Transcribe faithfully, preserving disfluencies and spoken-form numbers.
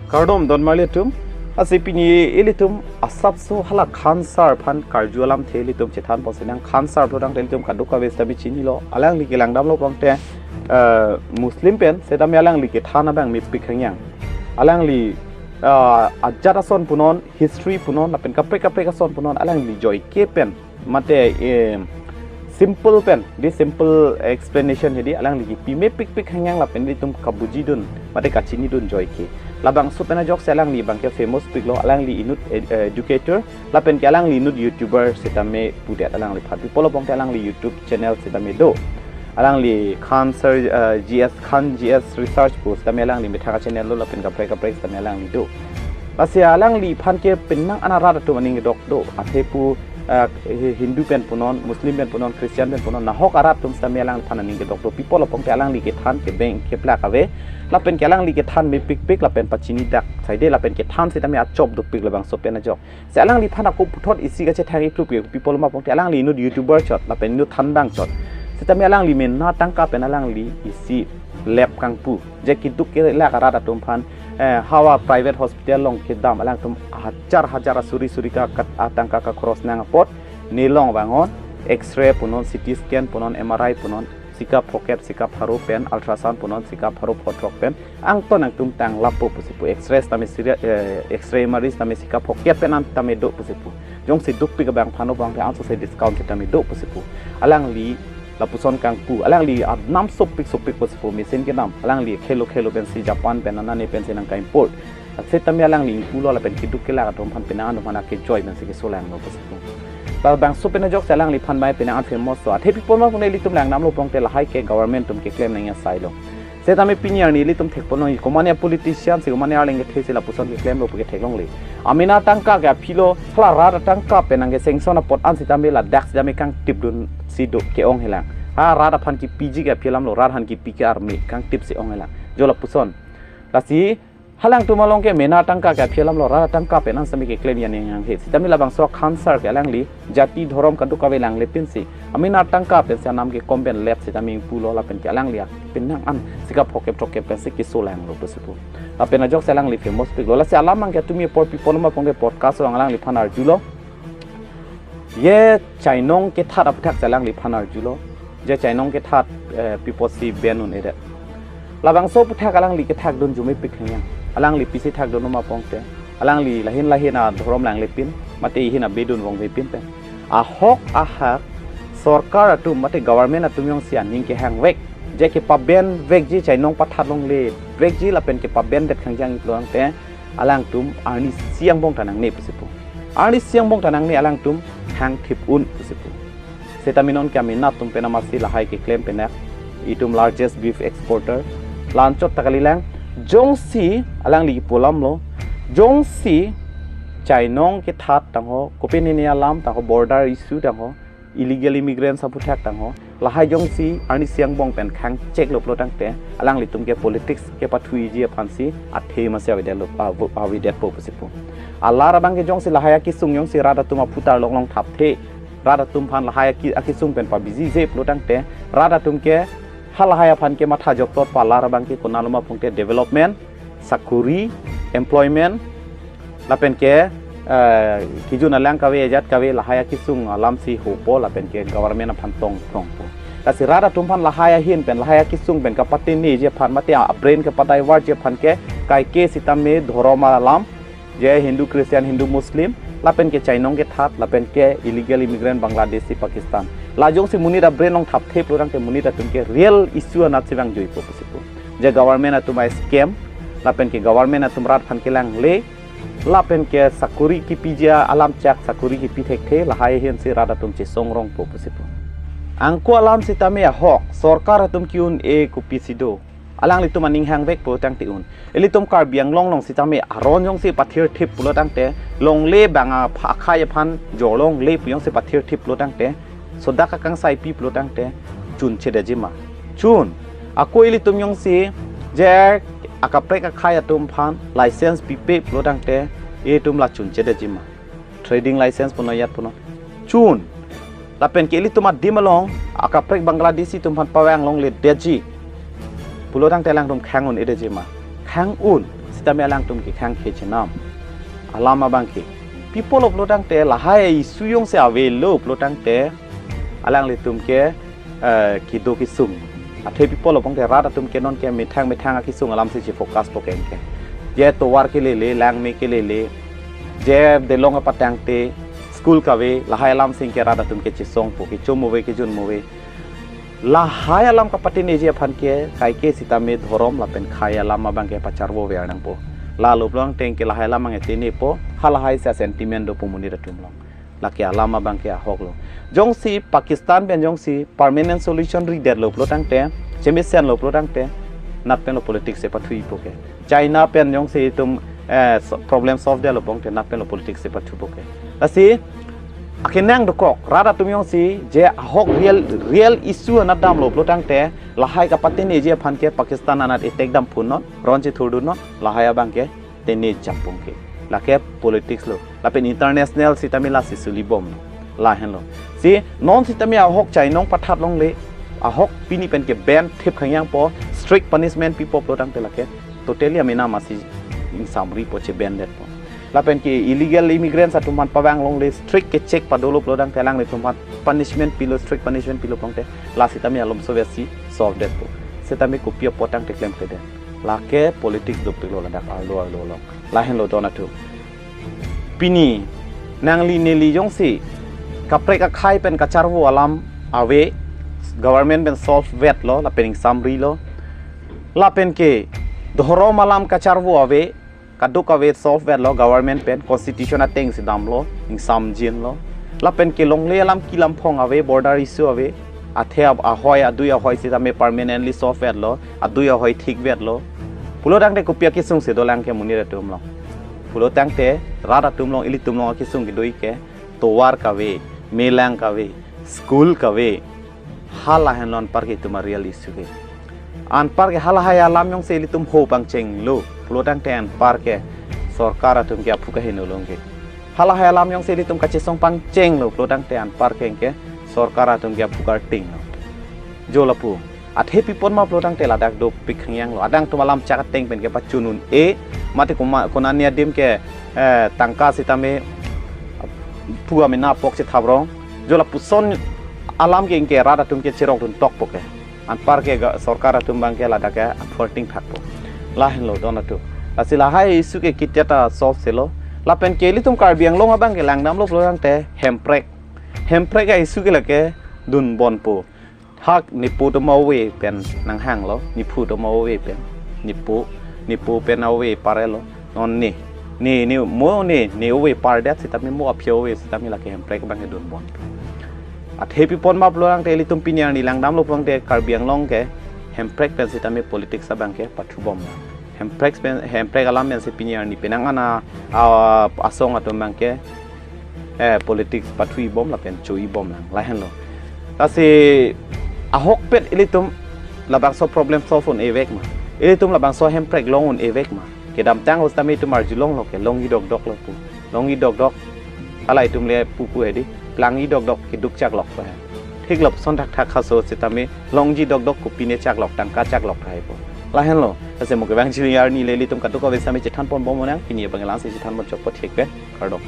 Kardom don marli atum, lasi pini ilitum asapso hala Khan sir aphan karju alamthe ilitum chethan ponsinang. Khan sir pulotangte ilitum kadokave sitame chinilo, alangli kelangdamlo pulotangte, eh, Muslim pen, setame alangli kethan abang mepik hangyang. Alangli, eh, ajat ason punon, history punon, lapen kaprek kaprek ason punon, alangli joike pen, mate, eh, simple pen, di simple explanation hedi, alangli kipi mepikpik hangyang lapen ilitum kabujidun, mate kachinidun joike. Labangso pen ajoksi alangli abangke famous piklo, alangli inut ed-, eh, educator, lapen ke alangli inut YouTuber sitame pudet alangliphan. Pi pulo pulotangte alangli YouTube channel sitame do. Alangli Khan sir, eh, G S, Khan G S Research pu sitame alangli methang channel lo lapen kaprek kaprek sitame alangli do. Lasi alangliphan ke penang an arat atum aning kedok do. Athe pu, eh, Hi-, Hindu pen punon, Muslim pen punon, Christian pen punon, nahok arat atum sitame alangliphan aning kedok do. Pi pulo pulotangte alangli kethan ke beng keplak ave. Lapen ke alangli kethan mepikpik lapen pachinidak saide lapen kethan sitame achop dopik labangso pen ajok. Si alangliphan ako puthot isi kachethang iplup ke pi pulo ma pulotangte alangli inut YouTuber chot, lapen inut thanbang chot. Sitame alangli mena tangka pen alangli isi lab kangpu. Je keduk kelak arat atum aphan, eh, hawa private hospital along kedam alangtum hajar hajar asuri suri ka kat-, atangka kakros nang apot, nelong vangon, X-ray punon, C T scan punon, M R I punon, sika phokep, sika pharo pen, ultrasound punon, sika pharo phothrok pen, angton angtum tang lapo pusi pu, X-ray tame siri-, eh, X-ray M R I tame sika phokep pen an tame do pusi pu. Jongsi dukpik abang aphan pulotangte ansose discount tame do pusi pu. Alangli lapuson kangpu, alangli anam sopik sopik pusi pu, machine kedam, alangli khelo khelo pensi Japan pen anane pensi nangka import. Setame alangli ingpulo lapen keduk kelak atum aphan penang atum aphan akejoi pensi kesolanglo pusi pu. Labangso pen ajoksi alangliphan bai penang an famous so. Athe pi pulo ma pulotangte ilitum langdamlo pulotangte lahai ke government atum keklem nangji asailo. Setame pini arni ilitum thekponlongji, komane politician si komane arleng kethe si lapuson keklemlo pu ketheklongle. Amena tangka ke aphilo, hala rat atangka pen nangke sanction apot an sitame ladak sitame kangtipdunsi do ke-ong helang. Ha rat aphan kepiji ke aphi alamlo, rat aphan kepi ke arme kangtipsi ong helang. Jo lapuson. Lasi halangtum along ke mena tangka ke aphi alamlo, rat atangka pen an sitame keklem ji aning hanghe. Sitame labangso Khan sir ke alangli jati dhorom kadokave langlepinsi, amena tangka pensi anam kekom pen lab sitame ingpulo lapen ke alangli ak penang an sika phokep throkkep pensi kesolanglo pusi pu. Lapen ajoksi alangli famous piklo. Lasi alam abangke tumi apor pi pulo ma pulotangte podcast along alangliphan arjulo. Je chainong kethat aputhak si alangliphan arjulo. Je chainong kethat, eh, pi pusi ben un-edet. Labangso aputhak alangli kethakdun arju mepik hangyang. Alangli pisi thakdunlo ma pulotangte, alangli lahin lahin adhorom langlepin, mate ihin abedun vongvepin pen. Ahok ahak sorkar atum mate government atum jongsi aning kehangvek, je kepabenvekji, chainong pathat longle vekji lapen kepabendet khangjang pulotangte, alangtum arnisi angbong ta nangne pusi pu. Arnisi angbong ta nangne, alangtum hangthip un pusi pu. Setame non ke amena atum pen amatsi lahai keklem pen ak itum largest beef exporter. La-anchot ta kalilang, jongsi alangli kipu alamlo, jongsi chainong kethat tangho, kopine ne alam tangho, border issue tangho, illegal immigrants aputhak tangho, lahai jongsi arnisi angbong pen khangcheklo pulotangte, alanglitum ke politics kepathuiji aphansi athe masi avedetlo, ave-, avedetpo pusi pu. Alar abangke jongsi lahai akesung jongsi rat atum aphutar longlong thapthe, rat atum aphan lahai aki-, akesung pen pabijije pulotangte, rat atum ke halahai aphan ke matha joktot pu alar abangke konatlo ma pulotangte development, sakuri, employment, lapen ke, eh, kejun alang kave, ajat kave, lahai akesung alamsi hopo lapen ke government aphan tong prongpo. Lasi rat atum aphan lahai ahin pen, lahai akesung pen kapatiniji aphan mate abrain kapadivertji aphan ke kaike sitame dhorom alam, je Hindu Christian, Hindu Muslim, lapen ke chainong kethat, lapen ke illegal immigrant Bangladeshi Pakistan. La jongsi monit abrain along thapthe pulotangte monit atum ke real issue anatsi vangjuipo pusi pu. Je government atum a-scam, lapen ke government atum rat aphan kelangle, lapen ke sakuri kepiji alam chak, sakuri kepi thekthe, lahai ahinsi rat atum chesong rongpo pusi pu. Angko alam sitame ahok, sorkar atum ke-un-e kopisi do, alanglitum aning hangvek pulotangte un. Ilitum Karbi Anglong along sitame aron jongsi pathirthip pulotangte, longle bang apha-, akhai aphan jorlongle pu jongsi pathirthip pulotangte, sodak akangsai pi pulotangte, chunchedetji ma. Chun, ako ilitum jongsi je akaprek akhai atum aphan license pipe pulotangte, itum la chunchedetji ma. Trading license punon, ajat punon. Chun, lapen ke ilitum adim along akaprek Bangladeshi atum aphan pavang longledetji pulotangte alangtum khang un-edetji ma. Khang un. Sitame alangtum kekhang kechenam alam abangke pi pulo pulotangte, lahai issue jongsi avelo pulotangte alanglitum ke, eh, kedo kesung. Athe pi pulo pulotangte rat atum ke non ke methang methang akesung alamsi chefocus po ke anke. Je tovar kelele, langme kelele, je delong apatangte, school kave, lahai alamsi anke rat atum ke chesongpo, kechom ave, kejun ave. Lahai alam kapateneji aphan ke kaike sitame dhorom lapen khei alam abangke pacharvo ver nangpo. Lalo pulotangte anke lahai alam ange tenepo, halahaisi sentiment dopo monit atum along. Lake alam abangke ahoklo. Jongsi Pakistan pen jongsi permanent solution ridetlo pulotangte, chemesenlo pulotangte, nat penlo politics si pathupo ke. China pen jongsi itum, eh, so-, problem solve detlo pulotangte nat penlo politics si pathupo ke. Lasi akenang dokok, rat atum jongsi je ahok real, real issue anat damlo pulotangte, lahai kapateneji aphan ke Pakistan anat attack dam phunnon, ron chethurdunnon, lahai abangke tene jampung ke. Lake politics lo. Lapen international sitame lasi suli bomlo. Lahenlo. Si non sitame ahok chainong pathat longle, ahok pini pen ke ban thip khangyang po, strict punishment pipo pulotangte lake totally amena masi ingsamri po, che ban detpo. Lapen ke illegal immigrants atum aphan pavang longle strict ke check padolo pulotangte alanglitum aphan punishment pilo, strict punishment pilo pulotangte la sitame alomso vesi solve detpo. Sitame kopi apot tangte klemkledet. Lake politics dopiklo ladak arlo arlo along. Lahenlo don atum. Pini nangli neli jongsi kaprek akhei pen kacharvo alam ave, government pen solve vetlo lapen ingsamrilo. Lapen ke dhorom alam kacharvo ave, kadokave solve vetlo government pen, constitution atengsi damlo, ingsamjinlo. Lapen ke longle alam kelam phong ave, border issue ave, athe ab-, ahoi, adui ahoi sitame permanently solve vetlo, adui ahoi thik vetlo. Pulotangte kopi akesung si dolang ke monit atum along? Pulotangte rat atum along, ilitum along akesung kedo-ik ke tovar kave, melang kave, school kave, halahenlo anparke itum a-real issue ke. Anparke halahai alam jongsi ilitum ho pangchenglo pulotangte anparke sorkar atum ke aphu kaheno longke. Halahai alam jongsi ilitum kachesong pangchenglo pulotangte anparke anke sorkar atum ke aphu kartinglo. Jo lapu. Athe pi apot ma pulotangte ladak dopik khangyanglo. Adang atum alam chak ateng pen ke pachun un-e, mate koma, konani adim ke, eh, tangka sitame phu amena apok chethap rong. Jo lapuson alam ke anke rat atum ke cherokdun tokpo ke. Anparke ga-, sorkar atum abangke ladak ke aphu arting thakpo. Lahenlo don atum. Lasi lahai issue ke kitya ta solve selo. Lapen ke ilitum Karbi Anglong abangke langdamlo pulotangte hemprek. Hemprek a-issue ke lake dunbompo. Hak nepo atum ave pen nanghanglo, nephu atum ave pen. Nepo, nepo pen ave parelo. Non ne, ne, ne, mo ne, ne ave pardet sitame, mo aphi ave sitame lake hemprek abangke dunbom. Athe pi apot ma pulotangte ilitum pini arni langdamlo pulotangte Karbi Anglong ke hemprek pen sitame politics abangke pathubomlo. Hemprek pen, hemprek alam pensi pini arni penang an a, a, asong atum abangke, eh, politics pathu-ibom lapen cho-ibomlang. Lahenlo. Lasi ahokpet ilitum labangso problem solve un-e vek ma? Ilitum labangso hemprek long un-e vek ma? Kedamtang ahut sitame itum arjulonglo ke longji dokdoklo pu. Longji dokdok. Hala itum le pupu hedi. Plangji dokdok keduk chaklokpo he. Thik lapuson thakthak haso sitame longji dokdok kopine chaklok, tangka chaklok tahai po. Lahenlo. Lasi mo kevang chili arni le ilitum kadokave sitame chethanponbom nang, pini abang langsi chethanpon chokpo thik pen. Kardom.